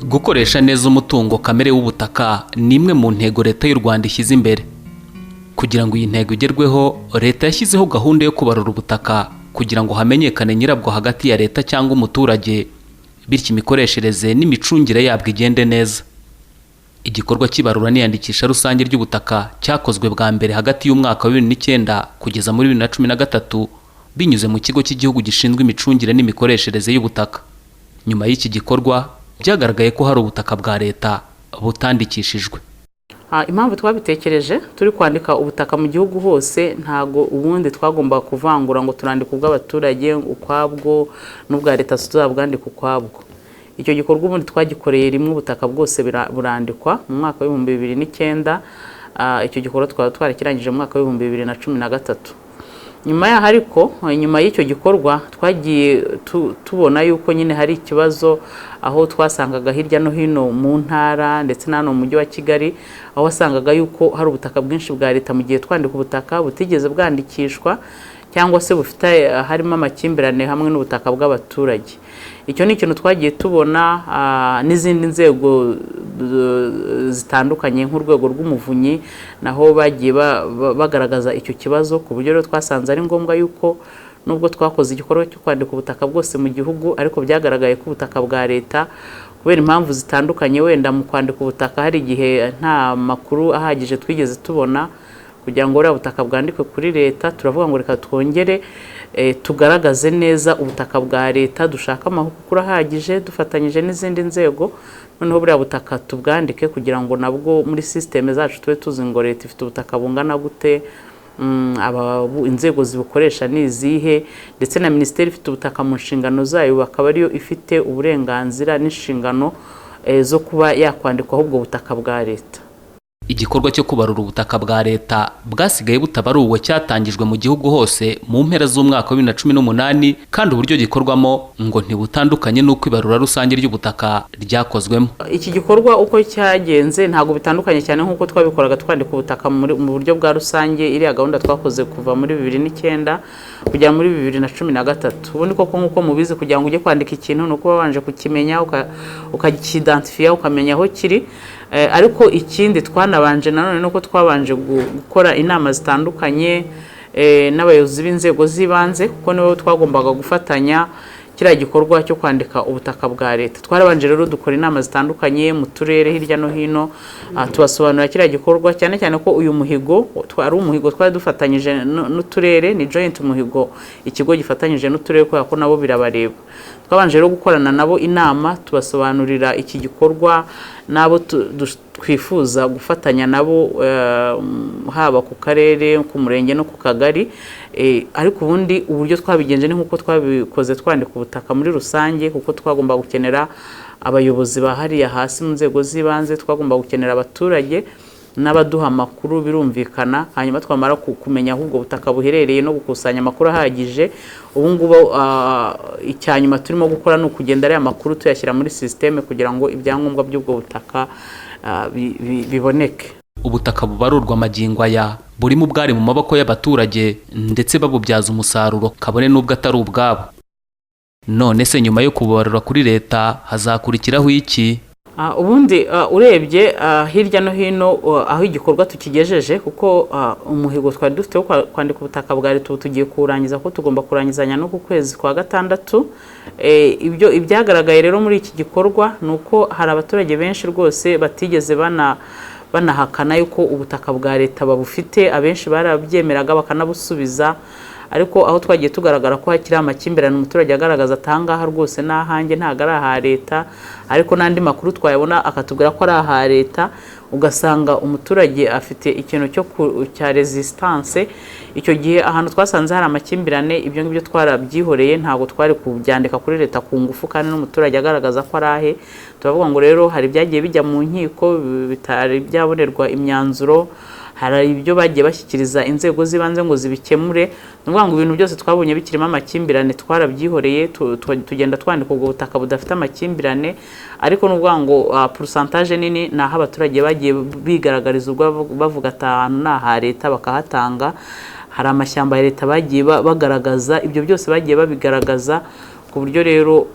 Gukoresha neza umutungo kamere w'ubutaka ni imwe mu ntego Leta y'u Rwanda ishyize imbere. Kugira ngo iyi ntego igerweho, Leta yashyizeho gahunda yo kubarura ubutaka kugira ngo hamenyekane nyirabwo hagati ya Leta cyangwa umuturage, bityo imikoreshereze n'imicungire yabwo igende neza. Igikorwa cy'ibarura n'iyandikisha rusange ry'ubutaka cyakozwe bwa mbere hagati y'umwaka wa 2009 kugeza muri 2013, binyuze mu Kigo cy'Igihugu gishinzwe Imicungire n'Imikoreshereze y'Ubutaka. Nyuma y'iki gikorwa, byagaragaye ko hari ubutaka bwa Leta butandikishijwe. Impamvu twabitekereje turi kwandika ubutaka mu gihugu hose, ntago ubundi twagomba kuvangura ngo turandika ubw'abaturage ukwabwo n'ubwa Leta tuzabwandika ukwabwo. Icyo gikorwa ubundi twagikoreye rimwe, ubutaka bwose burandikwa mu mwaka wa 2009. Icyo gikorwa twaba twarakirangije mu mwaka wa 2013. Nyuma yaho ariko, nyuma y'icyo gikorwa, twagiye tubona yuko nyine hari ikibazo, aho twasangaga hirya no hino mu ntara ndetse na hano mu Mujyi wa Kigali, aho wasangaga yuko hari ubutaka bwinshi bwa Leta mu gihe twandika ubutaka butigeze bwandikishwa cyangwa se bufite harimo amakimbirane hamwe n'ubutaka bw'abaturage. Icyo ni ikintu twagiye tubona n'izindi nzego zitandukanye, nk'Urwego rw'Umuvunyi, naho bagiye bagaragaza icyo kibazo, ku buryo rero twasanze ari ngombwa yuko nubwo twakoze igikorwa cyo kwandika ubutaka bwose mu gihugu, ariko byagaragaye ko ubutaka bwa Leta, kubera impamvu zitandukanye, wenda mu kwandika ubutaka hari igihe nta makuru ahagije twigeze tubona kugira ngo buriya butaka bwandikwe kuri Leta, turavuga ngo reka twongere tugaragaze neza ubutaka bwa Leta, dushake amakuru ahagije dufatanyije n'izindi nzego, noneho buriya butaka tubwandike kugira ngo nabwo muri sisiteme zacu tube tuzi ngo Leta ifite ubutaka bungana gute, inzego zibukoresha ni izihe, ndetse na minisiteri ifite ubutaka mu nshingano zayo bakaba ariyo ifite uburenganzira n'inshingano zo kuba yakwandikwaho ubwo butaka bwa Leta. Igikorwa cyo kubarura ubutaka bwa Leta bwasigaye butabaruwe cyatangijwe mu gihugu hose mu mpera z'umwaka wa 2018, kandi uburyo gikorwamo ngo ntibutandukanye n'uko ibarura rusange ry'ubutaka ryakozwemo. Iki gikorwa uko cyagenze ntabwo bitandukanye cyane nk'uko twabikoraga twandika ubutaka mu buryo bwa rusange, iriya gahunda twakoze kuva muri 2009 kugera muri 2013. Ubundi koko, nk'uko mubizi, kugira ngo ujye kwandika ikintu ni uko uba wabanje kukimenya, ukakidantifiya, ukamenya aho kiri. Ariko ikindi twanabanje nanone nuko twabanje gukora inama zitandukanye n'abayobozi b'inzego z'ibanze, kuko nibo twagombaga gufatanya kiriya gikorwa cyo kwandika ubutaka bwa Leta. Twarabanje rero dukora inama zitandukanye mu turere hirya no hino, tubasobanurira kiriya gikorwa, cyane cyane ko uyu muhigo ari umuhigo twari dufatanyije n'uturere, ni joint umuhigo ikigo gifatanyije n'uturere, kubera ko nabo birabareba. Twabanje rero gukorana nabo inama, tubasobanurira iki gikorwa n'abo twifuza gufatanya nabo, haba ku karere, ku murenge no ku kagari. Ariko ubundi uburyo twabigenje ni nk'uko twabikoze twandika ubutaka muri rusange, kuko twagomba gukenera abayobozi ba hariya hasi mu nzego z'ibanze, twagomba gukenera abaturage n'abaduha amakuru, birumvikana. Hanyuma twamara kumenya aho ubwo butaka buherereye no gukusanya amakuru ahagije, ubu ngubu icya nyuma turimo gukora ni ukugenda ariya makuru tuyashyira muri sisiteme kugira ngo ibyangombwa by'ubwo butaka biboneke. Ubutaka bubarurwa magingo aya burimo ubwari mu maboko y'abaturage ndetse babubyaza umusaruro, kabone n'ubwo atari ubwabo. None se nyuma yo kubarura kuri Leta hazakurikiraho iki? Ubundi urebye hirya no hino aho igikorwa tukigejeje, kuko umuhigo twari dufite wo kwandika ubutaka bwa Leta ubu tugiye kuwurangiza, kuko tugomba kurangizanya no ku kwezi kwa gatandatu. Ibyo ibyagaragaye rero muri iki gikorwa ni uko hari abaturage benshi rwose batigeze banahakana yuko ubutaka bwa Leta babufite. Abenshi barabyemeraga bakanabusubiza, ariko aho twagiye tugaragara ko hakiri amakimbirane, umuturage agaragaza ati ahangaha rwose ni ahanjye, ntabwo ari aha Leta, ariko n'andi makuru twayabona akatubwira ko ari aha Leta, ugasanga umuturage afite ikintu cya resistance. Icyo gihe ahantu twasanze hari amakimbirane, ibyo ngibyo twarabyihoreye, ntabwo twari kubyandika kuri Leta ku ngufu kandi n'umuturage agaragaza ko ari ahe. Turavuga ngo rero hari ibyagiye bijya mu nkiko bitari byabonerwa imyanzuro, hari ibyo bagiye bashyikiriza inzego z'ibanze ngo zibikemure. Ni ukuvuga ngo ibintu byose twabonye bikirimo amakimbirane twarabyihoreye, tugenda twandika ubwo butaka budafite amakimbirane. Ariko ni ukuvuga ngo pourcentage nini ni aho abaturage bagiye bigaragariza ubwo bavuga ati ahantu ni aha Leta, bakahatanga. Hari amashyamba ya Leta bagiye bagaragaza, ibyo byose bagiye babigaragaza, ku Ku buryo rero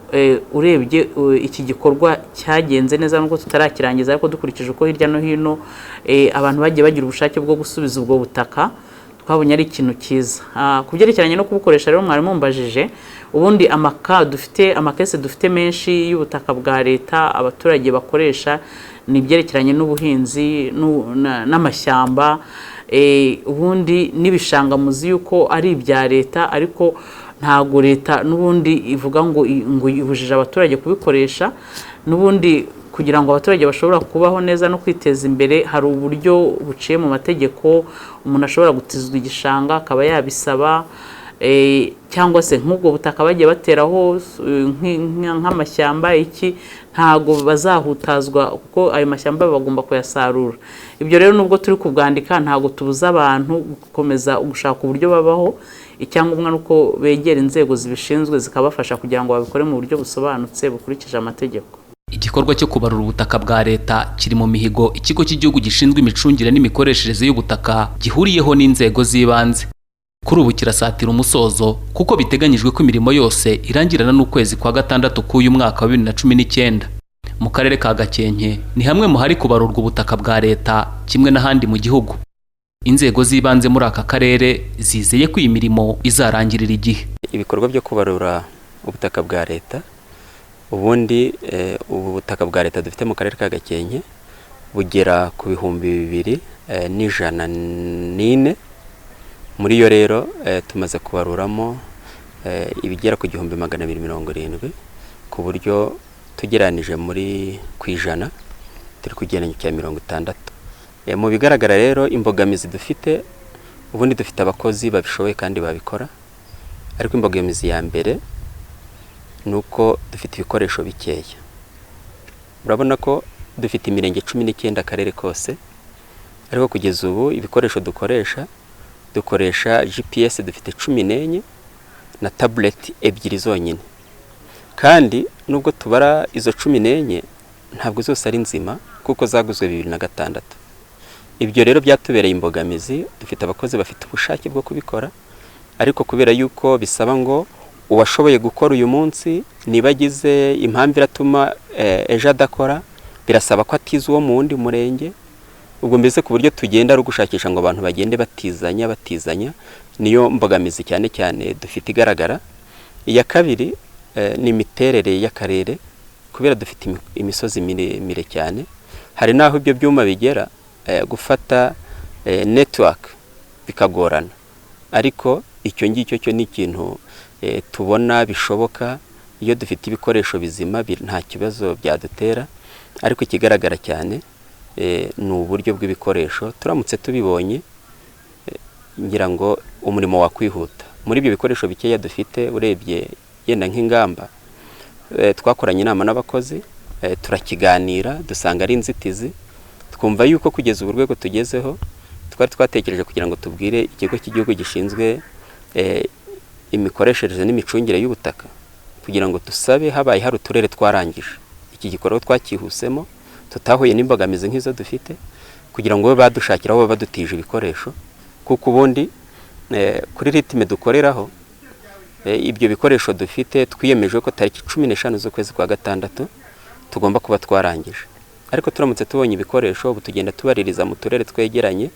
urebye iki gikorwa cyagenze neza nubwo tutarakirangiza, ariko dukurikije uko hirya no hino abantu bagiye bagira ubushake bwo gusubiza ubwo butaka, twabonye ari ikintu cyiza. Ku byerekeranye no kubukoresha rero mwari mumbajije, ubundi amaka dufite, amakese dufite menshi y'ubutaka bwa leta abaturage bakoresha ni ibyerekeranye n'ubuhinzi n'amashyamba, ubundi n'ibishanga muzi yuko ari ibya leta, ariko ntago leta n'ubundi ivuga ngo ibujije abaturage kubikoresha. N'ubundi kugira ngo abaturage bashobora kubaho neza no kwiteza imbere, hari uburyo buciye mu mategeko umuntu ashobora gutizwa igishanga akaba yabisaba, cyangwa se nk'ubwo butaka bagiye bateraho nk'amashyamba iki, ntago bazahutazwa kuko ayo mashyamba bagomba kuyasarura. Ibyo rero nubwo turi kubwandika, ntago tubuza abantu gukomeza gushaka uburyo babaho. Icyangombwa ni uko begera inzego zibishinzwe zikabafasha kugira ngo babikore mu buryo busobanutse bukurikije amategeko. Igikorwa cyo kubarura ubutaka bwa leta kiri mu mihigo ikigo cy'igihugu gishinzwe imicungire n'imikoreshereze y'ubutaka gihuriyeho n'inzego z'ibanze. Kuri ubu kirasatira umusozo kuko biteganyijwe ko imirimo yose irangirana n'ukwezi kwa gatandatu k'uyu mwaka wa 2019. Mu karere ka Gakenke ni hamwe mu hari kubarurwa ubutaka bwa leta kimwe n'ahandi mu gihugu. Inzego z'ibanze muri aka karere zizeye ko iyi mirimo izarangirira igihe. Ibikorwa byo kubarura ubutaka bwa leta, ubundi ubu butaka bwa leta dufite mu karere ka Gakenke bugera ku 2104. Muri yo rero tumaze kubaruramo ibigera ku 1270, ku buryo tugereranije muri ku ijana turi ku kigereranyo cya 60. Mu bigaragara rero imbogamizi dufite, ubundi dufite abakozi babishoboye kandi babikora, ariko imbogamizi ya mbere ni uko dufite ibikoresho bikeya. Urabona ko dufite imirenge 19 akarere kose, ariko kugeza ubu ibikoresho dukoresha GPS dufite 14 na tablet 2 zonyine, kandi nubwo tubara izo 14 ntabwo zose ari nzima kuko zaguzwe 2006. Ibyo rero byatubereye imbogamizi. Dufite abakozi bafite ubushake bwo kubikora, ariko kubera yuko bisaba ngo uwashoboye gukora uyu munsi niba agize impamvu iratuma ejo adakora, birasaba ko atiza uwo mu wundi murenge. Ubwo mbese ku buryo tugenda ari ugushakisha ngo abantu bagende batizanya batizanya, niyo mbogamizi cyane cyane dufite igaragara. Iya kabiri ni imiterere y'akarere, kubera dufite imisozi miremire cyane, hari n'aho ibyo byuma bigera gufata network bikagorana, ariko icyo ngicyo cyo ni ikintu tubona bishoboka. Iyo dufite ibikoresho bizima nta kibazo byadutera, ariko ikigaragara cyane ni uburyo bw'ibikoresho. Turamutse tubibonye ngira ngo umurimo wakwihuta. Muri ibyo bikoresho bikeya dufite, urebye yenda nk'ingamba, twakoranye inama n'abakozi, turakiganira, dusanga ari inzitizi, twumva yuko kugeza ubu rwego tugezeho twari twatekereje kugira ngo tubwire ikigo cy'igihugu gishinzwe imikoreshereze n'imicungire y'ubutaka, kugira ngo dusabe habaye hari uturere twarangije iki gikorwa twakihusemo tutahuye n'imbogamizi nk'izo dufite, kugira ngo babe badushakira aho baba badutije ibikoresho, kuko ubundi kuri rythme dukoreraho ibyo bikoresho dufite twiyemeje ko tariki 15 z'ukwezi kwa gatandatu tugomba kuba twarangije. Ariko turamutse tubonye ibikoresho, ubu tugenda tubaririza mu turere twegeranye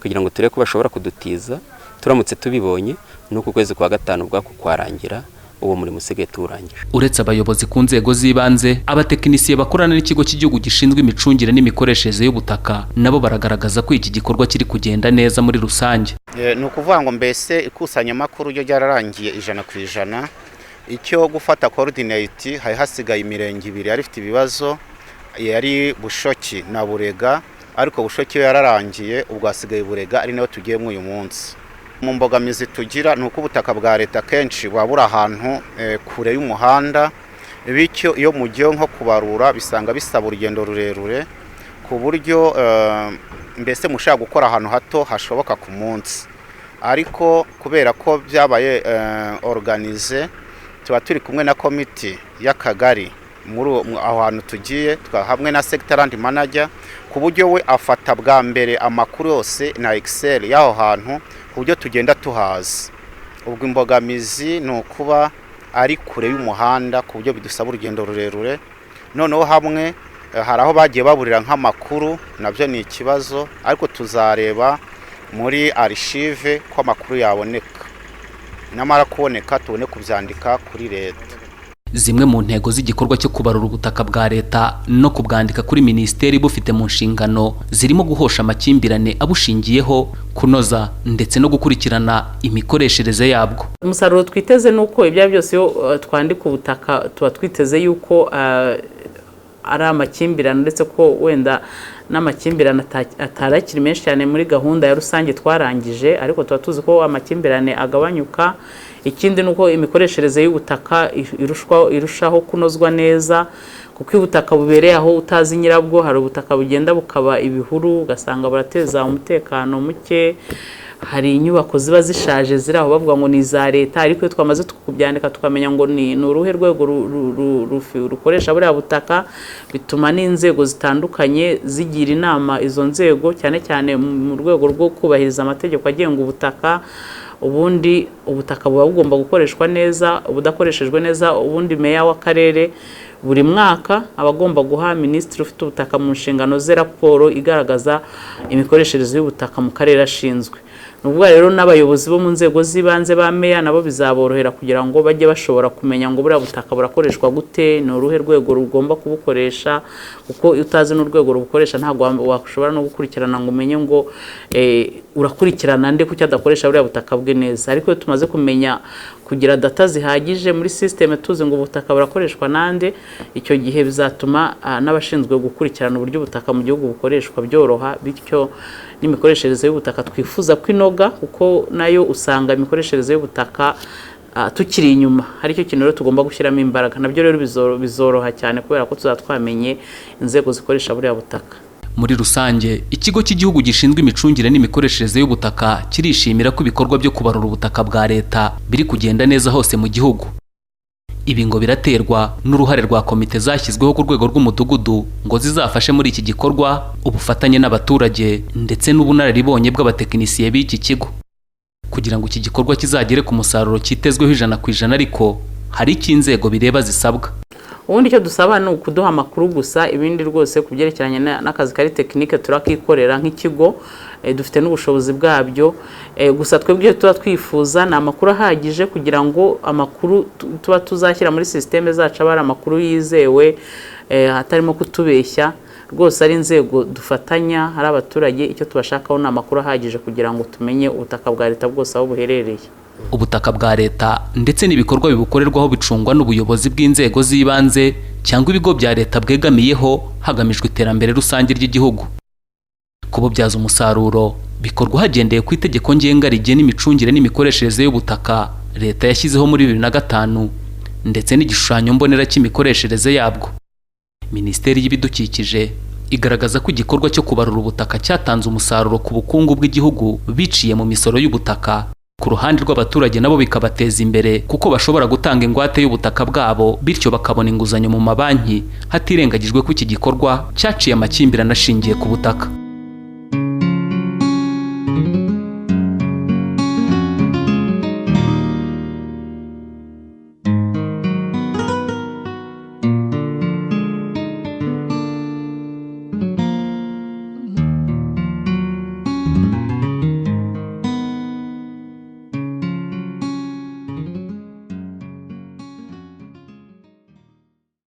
kugira ngo turebe ko bashobora kudutiza. Turamutse tubibonye n'uku kwezi kwa gatanu ubwako kwarangira, uwo murimo usigaye tuwurangije. Uretse abayobozi ku nzego z'ibanze, abatekinisiye bakorana n'ikigo cy'igihugu gishinzwe imicungire n'imikoreshereze y'ubutaka nabo baragaragaza ko iki gikorwa kiri kugenda neza muri rusange. Ni ukuvuga ngo mbese ikusanyamakuru ryo ryararangiye 100%. Icyo gufata coordinate, hari hasigaye imirenge ibiri yari ifite ibibazo, yari Bushoki na Burega, ariko Bushoki yo yararangiye, ubwo hasigaye Burega ari nayo tugiyemo uyu munsi. Mu mbogamizi tugira ni uko ubutaka bwa leta kenshi buba buri ahantu kure y'umuhanda, bityo iyo mugiye nko kubarura bisanga bisaba urugendo rurerure, ku buryo mbese mushaka gukora ahantu hato hashoboka ku munsi. Ariko kubera ko byabaye organisé, tuba turi kumwe na komiti y'akagari muri aho hantu tugiye, hamwe na sector land manager, ku buryo we afata bwa mbere amakuru yose na excel y'aho hantu, ku buryo tugenda tuhazi. Ubwo imbogamizi ni ukuba ari kure y'umuhanda ku buryo bidusaba urugendo rurerure. Noneho hamwe hari aho bagiye baburira nk'amakuru, nabyo ni ikibazo, ariko tuzareba muri archive ko amakuru yaboneka, namara kuboneka tubone kubyandika kuri leta. Zimwe mu ntego z'igikorwa cyo kubarura ubutaka bwa leta no kubwandika kuri minisiteri bufite mu nshingano zirimo guhosha amakimbirane abushingiyeho, kunoza ndetse no gukurikirana imikoreshereze yabwo. Umusaruro twiteze ni uko ibyo byose iyo twandika ubutaka tuba twiteze yuko ari amakimbirane, ndetse ko wenda n'amakimbirane atari akiri menshi cyane muri gahunda ya rusange twarangije, ariko tuba tuzi ko amakimbirane agabanyuka. Ikindi ni uko imikoreshereze y'ubutaka irushaho kunozwa neza, kuko iyo ubutaka bubereye aho utazi nyirabwo, hari ubutaka bugenda bukaba ibihuru, ugasanga burateza umutekano muke. Hari inyubako ziba zishaje ziri aho bavuga ngo ni iza leta, ariko iyo twamaze kubyandika tukamenya ngo ni uruhe rwego rukoresha buriya butaka, bituma n'inzego zitandukanye zigira inama izo nzego, cyane cyane mu rwego rwo kubahiriza amategeko agenga ubutaka. Ubundi ubutaka buba bugomba gukoreshwa neza, ubudakoreshejwe neza, ubundi meya w'akarere buri mwaka aba agomba guha minisitiri ufite ubutaka mu nshingano ze raporo igaragaza imikoreshereze y'ubutaka mu karere ashinzwe. Ni ukuvuga rero n'abayobozi bo mu nzego z'ibanze ba meya nabo bizaborohera kugira ngo bajye bashobora kumenya ngo buriya butaka burakoreshwa gute, ni uruhe rwego rugomba kubukoresha, kuko iyo utazi n'urwego rubukoresha ntabwo washobora no gukurikirana ngo umenye ngo urakurikirana nde kuki adakoresha buriya butaka bwe neza. Ariko iyo tumaze kumenya kugira data zihagije muri système, tuzi ngo ubutaka burakoreshwa nande, icyo gihe bizatuma n'abashinzwe gukurikirana uburyo ubutaka mu gihugu bukoreshwa byoroha, bityo n'imikoreshereze y'ubutaka twifuza ko inoga, kuko nayo usanga imikoreshereze y'ubutaka tukiri inyuma. Hari icyo kintu rero tugomba gushyiramo imbaraga, nabyo rero bizoroha cyane kubera ko tuzaba twamenye inzego zikoresha buriya butaka. Muri rusange, ikigo cy'igihugu gishinzwe imicungire n'imikoreshereze y'ubutaka kirishimira ko ibikorwa byo kubarura ubutaka bwa leta biri kugenda neza hose mu gihugu. Ibi ngo biraterwa n'uruhare rwa komite zashyizweho ku rwego rw'umudugudu ngo zizafashe muri iki gikorwa, ubufatanye n'abaturage ndetse n'ubunararibonye bw'abatekinisiye b'iki kigo. Kugira ngo iki gikorwa kizagere ku musaruro cyitezweho 100%, ariko hari icyo inzego bireba zisabwa. Ubundi icyo dusaba ni ukuduha amakuru gusa, ibindi rwose ku byerekeranye n'akazi kari technique turakikorera nk'ikigo, dufite n'ubushobozi bwabyo. Gusa twebwe icyo tuba twifuza ni amakuru ahagije kugira ngo amakuru tuba tuzashyira muri système zacu aba ari amakuru yizewe, hatarimo kutubeshya. Rwose ari inzego dufatanya, hari abaturage, icyo tubashakaho ni amakuru ahagije kugira ngo tumenye ubutaka bwa leta bwose aho buherereye. Ubutaka bwa leta ndetse n'ibikorwa bibukorerwaho bicungwa n'ubuyobozi bw'inzego z'ibanze cyangwa ibigo bya leta bwegamiyeho, hagamijwe iterambere rusange ry'igihugu. Kububyaza umusaruro bikorwa hagendewe ku itegeko ngenga rigena imicungire n'imikoreshereze y'ubutaka leta yashyizeho muri 2005, ndetse n'igishushanyo mbonera cy'imikoreshereze yabwo. Minisiteri y'Ibidukikije igaragaza ko igikorwa cyo kubarura ubutaka cyatanze umusaruro ku bukungu bw'igihugu biciye mu misoro y'ubutaka. Ku ruhande rw'abaturage nabo bikabateza imbere, kuko bashobora gutanga ingwate y'ubutaka bwabo, bityo bakabona inguzanyo mu mabanki, hatirengagijwe ko iki gikorwa cyaciye amakimbirane ashingiye ku butaka.